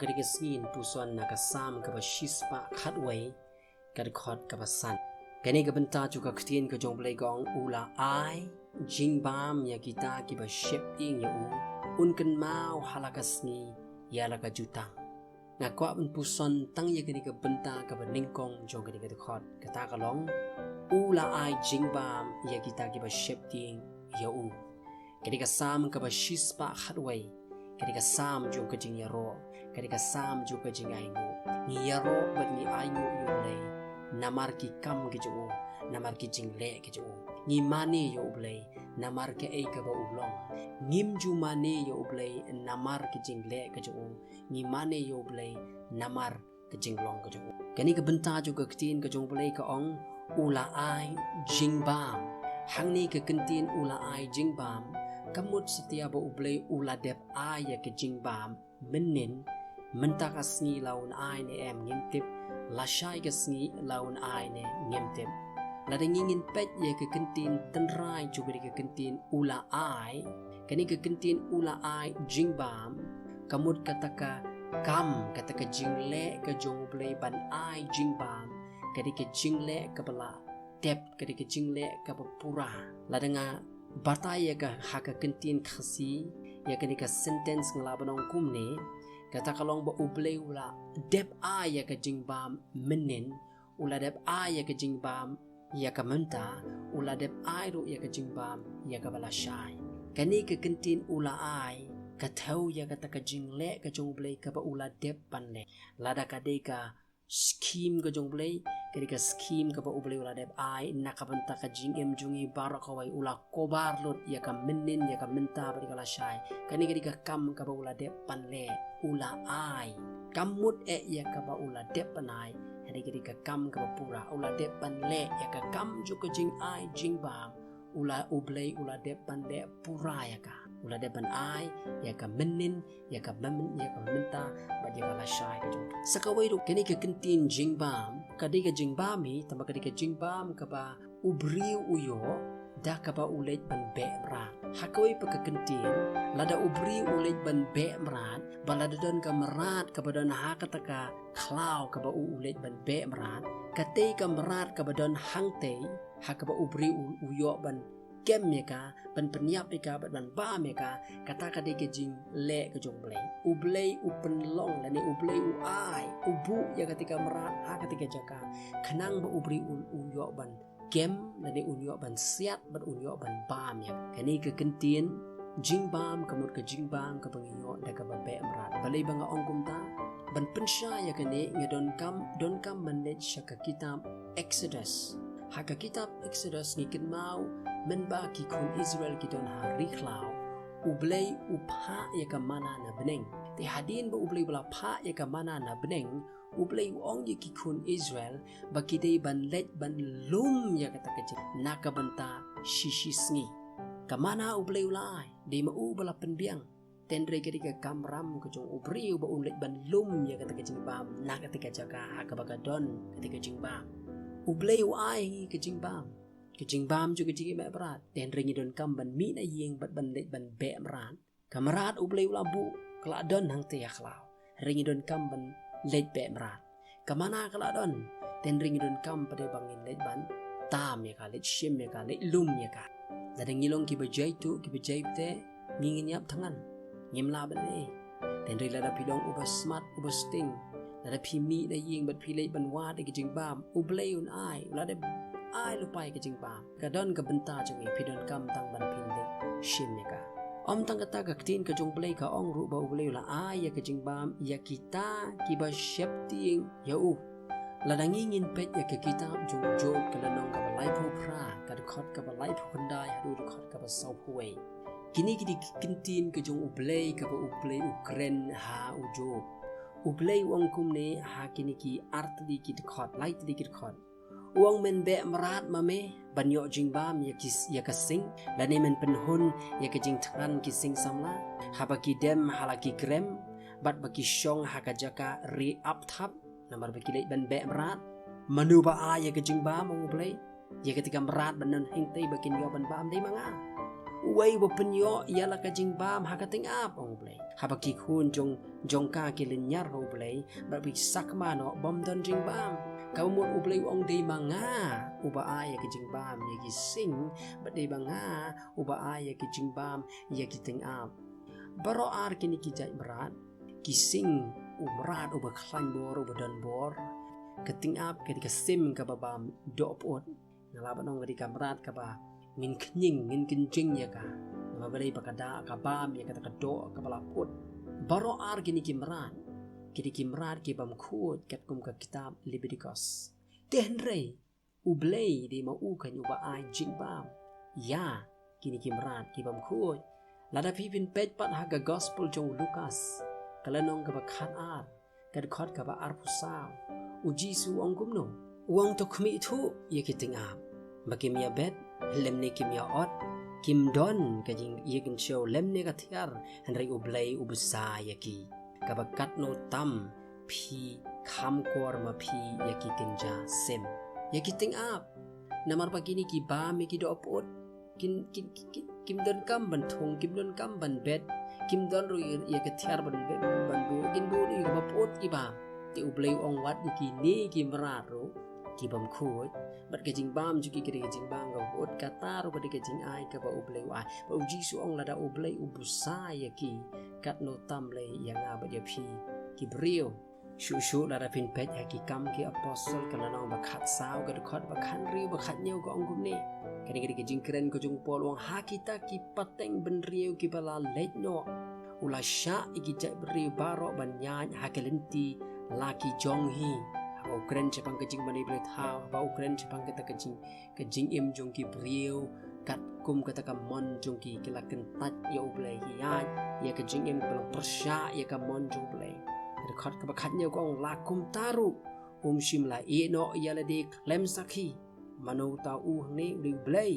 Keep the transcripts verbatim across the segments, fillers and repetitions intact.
Ka dei ka sngi yn puson na ka Salm kaba shispah khatwei, ka dkhot kaba san. Kane ka bynta jong ka ktien ka jong U Blei ka ong, u la ai jingbam ïa kita kiba sheptieng ïa u, un kynmaw ha la ka sngi ïa la ka jutang. Nga kwah ban puson tang ïa kane ka bynta kaba nyngkong jong kane ka dkhot. Kata ka long, u la ai jingbam ïa kita kiba sheptieng ïa u. Ka dei ka Salm kaba shispah khatwei. Ka dei ka Salm jong ka jingïaroh. Ka dei ka Salm jong ka jingainguh. Ngi ïaroh bad ngi ainguh ïa U Blei namar ki kam ki jong u, namar ki jingleh ki jong u. Ngi mane ïa U Blei namar kaei kaba u long. Ngim ju mane ïa U Blei namar ki jingleh ki jong u. Ngi mane ïa U Blei namar ka jinglong ka jong u. Kane ka bynta jong ka ktien ka jong U Blei ka ong, u la ai jingbam. Hangne ka kyntien u la ai jingbam, ka mut satia ba U Blei u la dep ai ïa ka jingbam mynnin, mynta ka sngi la un ai ne em ngim tip, lashai ka sngi la un ai ne ngim tip. Lada ngi ngin peit ïa ka kyntien tynrai jong kane ka kyntien u la ai, kane ka kyntien u la ai jingbam, ka mut kata ka kam, kata ka jingleh ka jong U Blei ban ai jingbam, ka dei ka jingleh kaba la dep, ka dei ka jingleh kaba pura. Lada nga batai ïa ka ha ka kyntien Khasi, ïa kane ka sentence nga lah ban ong kumne, kata ka long ba U Blei u la dep ai ïa ka jingbam mynnin, u la dep ai ïa ka jingbam ïa ka mynta, u la dep ai ruh ïa ka jingbam ïa kaba lashai. Kane ka kyntien u la ai ka thew ïa kata ka jingleh ka jong U Blei kaba u la dep ban leh. Lada ka dei ka skhim ka jong U Blei, ka dei ka skhim kaba U Blei u la dep ai na ka bynta ka jingim jong ngi baroh kawei, u la cover lut ïa ka mynnin, ïa ka mynta bad ïa ka lashai. Kane ka dei ka kam kaba u la dep ban leh, u la ai. Kam mut eh ïa kaba u la dep ban ai, hynrei ka dei ka kam kaba pura, u la dep ban leh ïa ka kam jong ka jingai jingbam. U la, U Blei u la dep ban leh pura ïa ka. U la dep ban ai ïa ka mynnin, ïa ka myn-, ïa ka mynta bad ïa ka lashai ka jong. Sa kawei ruh, kane ka kyntien jingbam, ka dei ka jingbam hi, tangba ka dei ka jingbam kaba u briew u ïoh da kaba u leit ban beh mrad. Ha kawei pat ka kyntien, lada u briew u leit ban beh mrad, ba lada don ka mrad kaba don ha kata ka khlaw kaba u, u leit ban beh mrad, katei ka mrad kaba don hangtei, ha kaba u briew u, u ïoh ban kem ïa ka, ban pynïap ïa ka, ban, ban bam ïa ka, kata ka dei ka jingleh ka jong U Blei. U Blei u pynlong lane U Blei u ai, u buh ïa katei ka mrad ha katei ka jaka, khnang ba u briew u, u ïoh ban kem, lane un ïoh ban siat, bad un ïoh ban bam ïa ka. Kane ka kyntien jingbam ka mut ka jingbam kaba ngi ïoh da kaba beh mrad. Balei ba nga ong kumta? Ban pynshai ïa kane, ngi donkam, donkam ban leit sha ka kitab Exodus. Ha ka kitab Exodus ngi kynmaw, mynba ki khun Israel ki don ha ri khlaw, U Blei u phah ïa ka manna na bneng. Te hadien ba U Blei u la phah ïa ka manna na bneng, U Blei u ong ïa ki khun Israel ba ki dei ban leit ban lum ïa kata ka jing na ka bynta shi shi sngi. Ka manna U Blei u la ai, dei ma u ba la pynbiang. Te hynrei ka dei ka kamram ka jong u briew ba un leit ban lum ïa kata ka jingbam na kata ka jaka ha kaba ka don kata ka jingbam. U Blei u ai ka jingbam, ka jingbam jong ka jingim beh mrad. Te hynrei ngi donkam ban mih na ïing bad ban leit ban beh mrad. Ka mrad U Blei u la buh ka la don hangtei ha khlaw. Hynrei ngi donkam ban leit beh mrad. Ka manna ka la don. Te hynrei ngi donkam pat de ba ngin leit ban tam ïa ka, leit shim ïa ka, leit lum ïa ka. Lada ngi long kiba jaituh, kiba jaipteh, ngi ngin ïap thngan. Ngim lah ban leh ei. Te hynrei lada phi long uba smat, uba sting, lada phi mih na ïing bad phi leit ban wad ïa ka jingbam, U Blei un ai, u la dep ai lypa ïa ka jingbam. Ka don ka bynta jong ngi, phi donkam tang ban phin leit shim ïa ka. Ym tang kata, ka ktien ka jong U Blei ka ong ruh ba U Blei u la ai ïa ka jingbam ïa kita kiba sheptieng ïa u. Lada ngi ngin peit ïa ka kitab jong u Job, ka lynnong kaba laiphew phra, ka dkhot kaba laiphew khyndai haduh dkhot kaba sawphew wei. Kine ki dei ki kyntien ka jong U Blei kaba U Blei u kren ha u Job. U Blei u ong kumne ha kine ki artylli ki dkhot, laitylli ki dkhot. U ong, men beh mrad ma me ban ïoh jingbam ïa ki s-, ïa ka sing, lane men pynhun ïa ka jingthngan ki sing samla, haba ki dem ha la ki krem, bad ba ki shong ha ka jaka ri ap thap, namar ba ki leit ban beh mrad? Mano ba ai ïa ka jingbam, ong U Blei? Ïa katei ka mrad ban don hangtei ba kin ïoh ban bam, dei ma nga? Uwei uba pynïoh ïa la ka jingbam ha ka tyngab, ong U Blei. Haba ki khun jong, jong ka ki lynñiar ha U Blei, bad ki sakma noh bym don jingbam. Kaba mut U Blei u ong dei ma nga uba ai ïa ka jingbam ïa ki sing, bad dei ma nga uba ai ïa ka jingbam ïa ki tyngab. Baroh ar kine ki jait mrad, ki sing, u mrad uba khlaiñ bor, uba don bor, ka tyngab ka dei ka sim kaba bam doh pyut. Nga lah ban ong ka dei ka mrad kaba ngin khñiang, ngin kynjing ïa ka. Namar balei? Ba ka da ka bam ïa kata ka doh kaba la pyut. Baroh ar kine ki mrad, ki dei ki mrad ki bym khuid katkum ka kitab Leviticus. Te hynrei U Blei dei ma u kan uba ai jingbam ïa kine ki mrad ki bym khuid. Lada phi phin peit pat ha ka gospel jong u Lukas, ka lynnong kaba khatar, ka dkhot kaba arphew saw, U Jisu u ong kumno? U ong, to khmih thuh ïa ki tyngab ba kim ïa bet, lymne kim ïa ot, kim don ka jingïakynshiew lymne ka thiar, hynrei U Blei u bsa ïa ki. Kaba katno tam phi kham kor ma phi ïa ki kynja sim, ïa ki tyngab. Namar ba kine ki bam ïa ki doh pyut, kin, kin, kin, kin, kim donkam ban thung, kim donkam ban bet, kim don ruh ïa ka thiar ban bet, ban buh, kin buh ruh ïa kaba pyut ki bam. Te U Blei u ong wat ïa kine ki mrad ruh ki bym khuid, bad ka jingbam jong ki ka dei ka jingbam kaba pyut, kata ruh ka dei ka jingai kaba U Blei u ai. Bad U Jisu u ong lada U Blei u bsa ïa ki, katno tam lei ïa nga bad ïa phi ki briew. Shuh shuh lada phin peit ha Ki Kam ki Apostol ka lynnong ba khatsaw, ka dkhot ba khathynriew, ba khathynñiew, ka ong kumne. Kane ka dei ka jingkren ka jong u Paul, u ong, ha kita ki pateng bynriew kiba la leit noh, u la shah ïa ki jaitbynriew baroh ban ïaid ha ka lynti la ki jong hi. Haba u kren shaphang ka jingmane blei thaw, haba u kren shaphang kata ka jing, ka jingim jong ki briew, katkum kata ka mon jong ki, ki la kyntait ïa U Blei, ki ïaid ïa ka jingim kaba long pyrshah ïa ka mon jong U Blei. Ka dkhot kaba khathynñiew ka ong, la kumta ruh um shym la ïeh noh ïa lade khlem sakhi. Mano uta u hangne? U dei U Blei,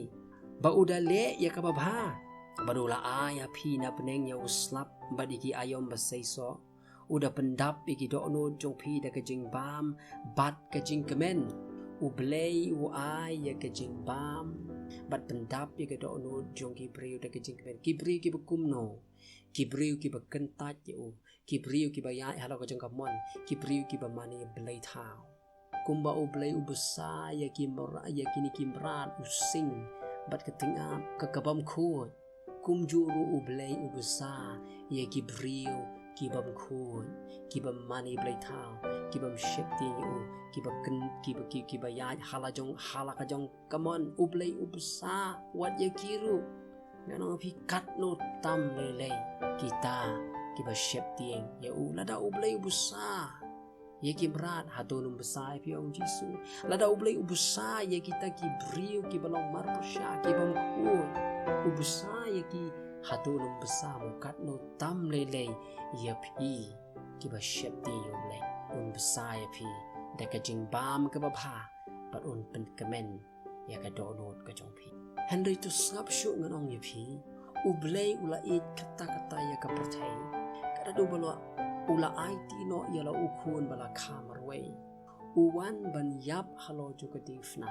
ba u da leh ïa kaba bha, bad u la ai ha phi na bneng ïa u slap bad ïa ki aïom ba seisoh. U da pyndap ïa ki dohnud jong phi da ka jingbam bad ka jingkmen. U Blei u ai ïa ka jingbam bad pyndap ïa ka dohnud jong ki briew da ka jingkmen. Ki briew kiba kumno? Ki briew kiba kyntait ïa u, ki briew kiba ïaid halor ka jong ka mon, ki briew kiba mane blei thaw. Kumba U Blei u bsa ïa ki mra-, ïa kine ki mrad, u sing bad ka tyngab ka, ka bym khuid, kumjuh ruh U Blei u bsa ïa ki briew ki bym khuid, ki bym mane blei thaw, ki bym sheptieng ïa u, kiba kyn-, kiba, ki, kiba ïaid ha la jong, ha la ka jong ka mon. U Blei u bsa wat ïa ki ruh. Ngan ong ïa phi, katno tam lei lei kita kiba sheptieng ïa u. Lada U Blei u bsa ïa ki mrad, hato un ym bsa ïa phi, ong Jisu? Lada U Blei u bsa ïa kita ki briew kiba long marpyrshah, ki bym khuid, u bsa ïa ki, hato un ym bsa mo katno tam lei lei ïa phi kiba sheptieng ïa U Blei? Un bsa ïa phi da ka jingbam kaba bha, bad un pynkmen ïa ka dohnud ka jong phi. Hynrei to sngap shuh, ngan ong ïa phi, U Blei u la ïeit katta katta ïa ka pyrthei. Ka daw ba la, u la aiti noh ïa la u Khun ba la kha marwei, u wan ban ïap halor jong ka diengphna,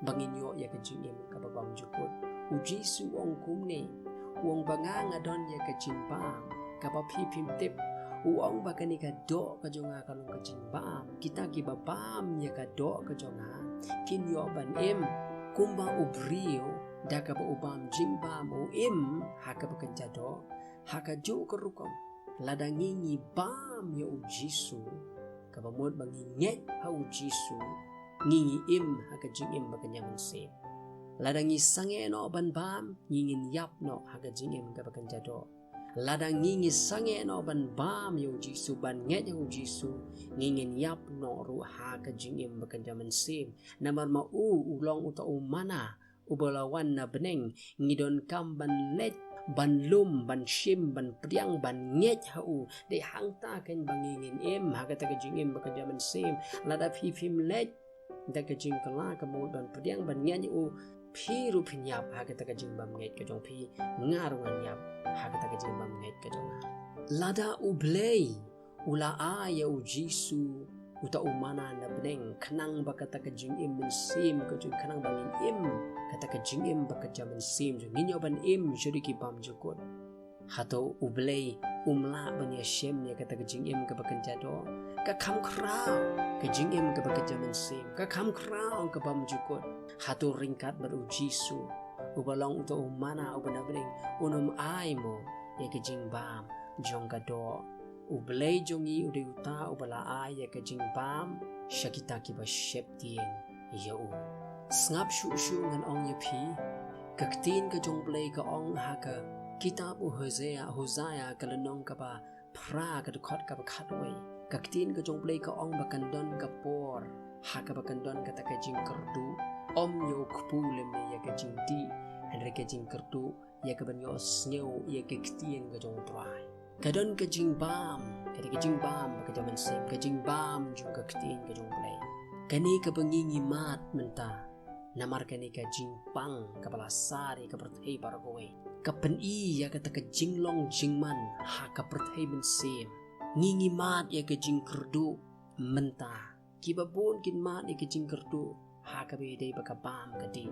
ba ngin ïoh ïa ka jingim kaba bymjukut. U Jisu u ong kumne, u ong ba nga, nga don ïa ka jingbam kaba phi phim tip. U ong ba kane ka doh ka jong nga ka long ka jingbam. Kita kiba bam ïa ka doh ka jong nga kin ïoh ban im. Kumba u briew da kaba u bam jingbam u im ha kaba kynja doh, ha kajuh ka rukom, lada ngi, ngi bam ïa U Jisu, kaba mut ba ngi ngeit ha U Jisu, ngi, ngi im ha ka jingim ba kynja mynsiem. Lada ngi sangeh noh ban bam, ngi, ngin ïap noh ha ka jingim kaba kynja doh. Lada ngi, ngi sangeh noh ban bam ïa U Jisu, ban ngeit ha U Jisu, ngi, ngin ïap noh ruh ha ka jingim ba kynja mynsiem. Namar ma u, u long uta u manna uba la wan na bneng. Ngi donkam ban leit, ban lum, ban shim, ban pdiang, ban ngeit ha u. Dei hangta keiñ ba ngi, ngin im ha kata ka jingim ba kynja mynsiem. Lada phi phim leit da ka jingkylla, ka mut ban pdiang, ban ngeit ha u, phi ruh phin ïap ha kata ka jingbymngeit ka jong phi, nga ruh ngan ïap ha kata ka jingbymngeit ka jong nga. Lada U Blei u la ai ïa U Jisu uta u manna na bneng, khnang ba kata ka jingim mynsiem ka jong, khnang ba ngin im kata ka jingim ba ka jia mynsiem jong, ngin ïoh ban im shuh da ki bam jukut. Hato U Blei um lah ban ïashem ïa kata ka jingim kaba kynja doh, ka kham khraw, ka jingim kaba kynja mynsiem, ka kham khraw ka bam jukut? Hato ryngkat bad U Jisu, uba long uta u manna uba na bneng, un ym ai mo ïa ka jingbam jong ka doh? U Blei jong ngi u dei uta uba la ai ïa ka jingbam sha kita kiba sheptieng ïa u. Sngap shuh shuh ngan ong ïa phi, ka ktien ka jong U Blei ka ong ha ka kitab u Hosea, Hosea ka lynnong kaba phra, ka dkhot kaba khatwei. Ka ktien ka jong U Blei ka ong ba kan don ka por ha kaba kan don kata ka jingkyrduh, ym ïa u kpu lem ïa ka jingdih, hynrei ka jingkyrduh ïa ka ban ïohsngew ïa ka ktien ka jong U Trai. Ka don ka jingbam, ka dei ka jingbam ba ka jia mynsiem, ka jingbam jong ka ktien ka jong U Blei. Kane kaba ngi ngi mad mynta, namar kane ka jingpang kaba la sar ïa ka pyrthei baroh kawei, ka pyni ïa kata ka jinglong jingman ha ka pyrthei mynsiem. Ngi ngi mad ïa ka jingkyrduh mynta. Kiba bun kin mad ïa ka jingkyrduh ha kaba ïadei bad ka bam ka dih,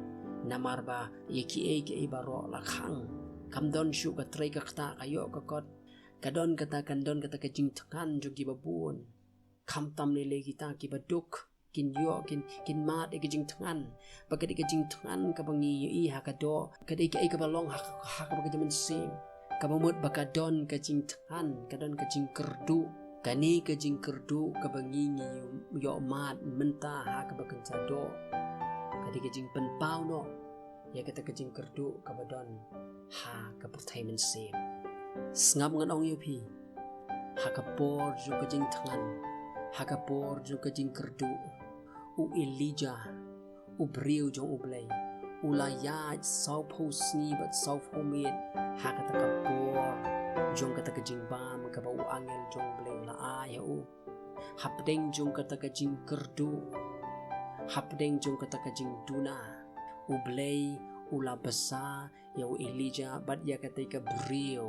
namar ba ïa kiei kiei baroh la khang. Kam don shuh ka trei ka ktah, ka ïoh ka kot. Ka don kata, kan don kata ka jingthngan jong kiba bun. Khamtam lei lei kita kiba duk, kin ïoh, kin, kin mad ïa ka jingthngan. Ba ka dei ka jingthngan kaba ngi ïohi ha ka doh, ka dei kaei kaba long ha, ha kaba ka jia mynsiem. Kaba mut ba ka don ka jingthngan, ka don ka jingkyrduh. Kane ka jingkyrduh kaba ngi ngi ïoh mad mynta ha kaba kynja doh, ka dei ka jingpynpaw noh ïa kata ka jingkyrduh kaba don ha ka pyrthei mynsiem. Sngap ngan ong ïa phi, ha ka por jong ka jingthngan, ha ka por jong ka jingkyrduh, u Elijah, u briew jong U Blei, u la ïaid sawphew sngi bad sawphew miet ha kata ka por jong kata ka jingbam kaba u angel jong U Blei u la ai ha u. Hapdeng jong kata ka jingkyrduh, hapdeng jong kata ka jingduna, U Blei u la bsa ïa u Elijah bad ïa katei ka briew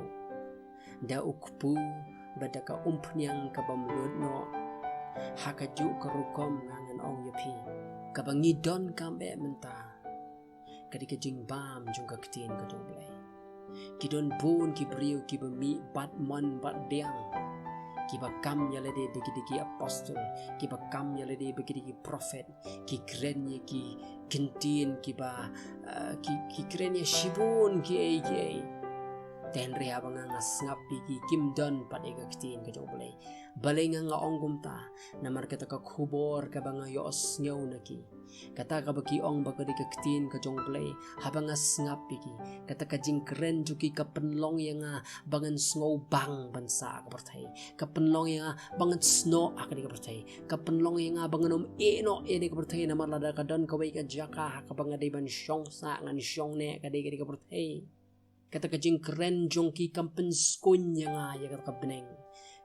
da u kpu bad da ka umphniang kabym lut noh. Ha kajuh ka rukom nga ngan ong ïa phi, kaba ngi donkam eh mynta ka dei ka jingbam jong ka ktien ka jong U Blei. Ki don bun ki briew kiba mih bad mon bad diang, kiba kam ïa lade ba ki dei ki apostol, kiba kam ïa lade ba ki dei ki prophet, ki kren ïa ki ktien kiba, eh, ki, ki kren ïa shibun kiei kiei. Te hynrei haba nga nga sngap ïa ki, kim don pat ïa ka ktien ka jong U Blei. Balei nga nga ong kumta? Namar kata ka khubor kaba nga ïohsngew na ki, kata kaba ki ong ba ka dei ka ktien ka jong U Blei, haba nga sngap ïa ki, kata ka jingkren jong ki ka pynlong ïa nga ba ngan sngewbang ban sah ha ka pyrthei, ka pynlong ïa nga ba ngan snoh ha kane ka pyrthei, ka pynlong ïa nga ba ngan ym ïeh noh ïa kane ka pyrthei, namar lada ka don kawei ka jaka ha kaba nga dei ban shong sah, ngan shong neh, ka dei kane ka pyrthei. Kata ka jingkren jong ki kam pynskun ïa nga ïa kata ka bneng.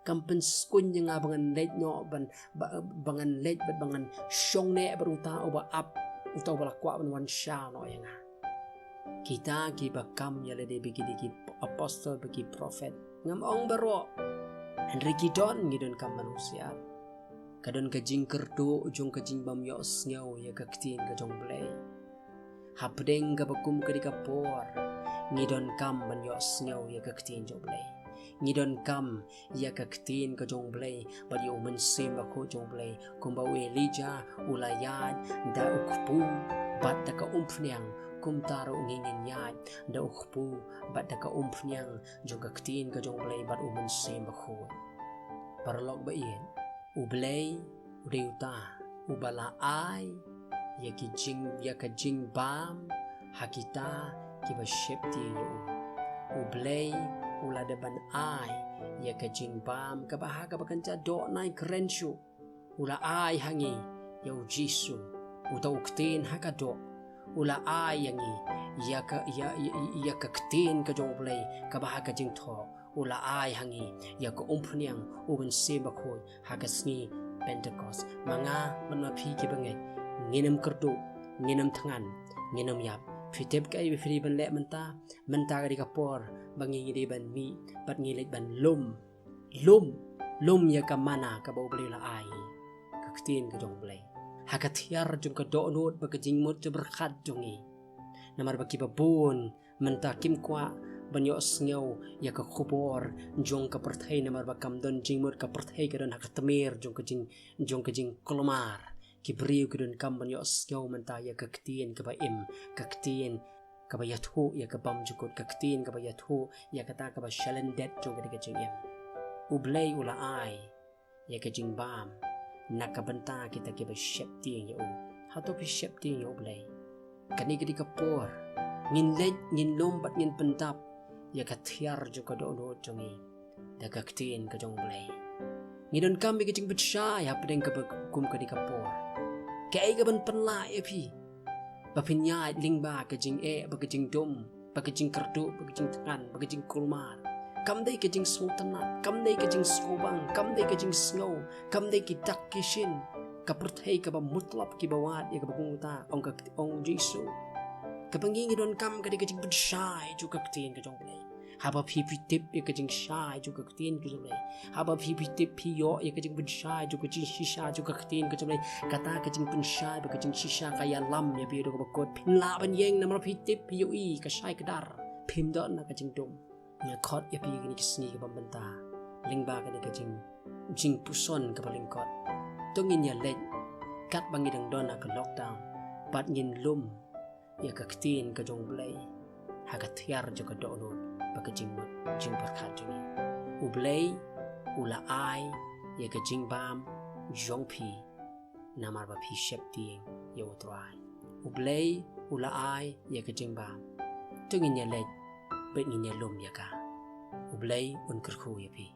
Kam pynskun ïa nga ba ngan leit noh ban, ba, ba ngan leit bad ba ngan shong neh bad uta uba ap, uta uba la kwah ban wan shaw noh ïa nga. Kita kiba kam ïa lade ba ki dei ki apostol, ba ki prophet, ngam ong baroh, hynrei ki don, ngi donkam ban husiar. Ka don ka jingkyrduh jong ka jingbym ïohsngew ïa ka ktien ka jong U Blei. Hapdeng kaba kum kane ka por, ngi donkam ban ïohsngew ïa ka ktien jong U Blei. Ngi donkam ïa ka ktien ka jong U Blei bad ïa U Mynsiem Bakhuid jong U Blei. Kumba u Elijah u la ïaid da u kpu bad da ka umphniang, kumta ruh ngi ngin ïaid da u kpu bad da ka umphniang jong ka ktien ka jong U Blei bad U Mynsiem Bakhuid. Paralok ba ïeit, U Blei u dei uta uba la ai ïa ki jing, ïa ka jingbam ha kita kiba sheptieng ïa u. U Blei u la dep ban ai ïa ka jingbam kaba ha kaba kan ja doh nai kren shuh. U la ai ha ngi ïa U Jisu, uta u ktien ha ka doh. U la ai ïa ngi ïa ka, ïa, ïa, ïa ka ktien ka jong U Blei kaba ha ka jingthoh. U la ai ha ngi ïa ka umphniang U Mynsiem Bakhuid ha ka sngi Pentekost. Ma nga bad ma phi kiba ngeit, ngin ym kyrduh, ngin ym thngan, ngin ym ïap. Phi tip kaei ba phi dei ban leh mynta? Mynta ka dei ka por ba ngi ngi dei ban mih bad ngi leit ban lum, lum, lum ïa ka manna kaba U Blei u la ai. Ka ktien ka jong U Blei. Ha ka thiar jong ka dohnud bad ka jingmut jingpyrkhat jong ngi. Namar ba kiba bun mynta kim kwah ban ïohsngew ïa ka khubor jong ka pyrthei, namar ba kam don jingmut, ka pyrthei ka don ha ka tmier jong ka jing, jong ka jingkulmar. Ki briew ki donkam ban ïohsngew mynta ïa ka ktien kaba im, ka ktien kaba ïathuh ïa ka bymjukut, ka ktien kaba ïathuh ïa kata kaba shalyndet jong ka dei ka jingim. U Blei u la ai ïa ka jingbam na ka bynta kita kiba sheptieng ïa u. Hato phi sheptieng ïa U Blei? Kane ka dei ka por ngin leit, ngin lum bad ngin pyndap ïa ka thiar jong ka dohnud jong ngi da ka ktien ka jong U Blei. Ngi donkam ïa ka jingpynshai hapdeng kaba kum kane ka por. Kaei kaban pynlah ïa phi ba phin ïaid lyngba ka jingeh, ba ka jingdum, ba ka jingkyrduh, ba ka jingthngan, ba ka jingkulmar? Kam dei ka jingsngewtynnat, kam dei ka jingsngewbang, kam dei ka jingsngew, kam dei ki dak ki shin, ka pyrthei kaba mutlop kiba wad ïa kaba kongsan, ong ka, ong U Jisu. Kaba ngi ngi donkam ka dei ka jingpynshai jong ka ktien ka jong U Blei. Haba phi phi tip ïa ka jingshai jong ka ktien ka jong U Blei, haba phi phi tip phi ïoh ïa ka jingpynshai jong ka jingshisha jong ka ktien ka jong U Blei, kata ka jingpynshai bad ka jingshisha ka ïalam ïa phi ïa ka bakut. Phin lah ban ïeng namar phi tip, phi ïohi ka shai kdar, phim don na ka jingdum. Nga khot ïa phi kine ki sngi kaba mynta lyngba kane ka jing, jingpuson kaba lyngkot. To ngin ïaleit katba ngi dang don ha ka lockdown bad ngin lum ïa ka ktien ka jong U Blei ha ka thiar jong ka dohnud bad ka jingmut jingpyrkhat jong ngi. U Blei u la ai ïa ka jingbam jong phi namar ba phi sheptieng ïa U Trai. U Blei u la ai ïa ka jingbam. To ngin ïaleit bad ngin ïalum ïa ka. U Blei un kyrkhu ïa phi.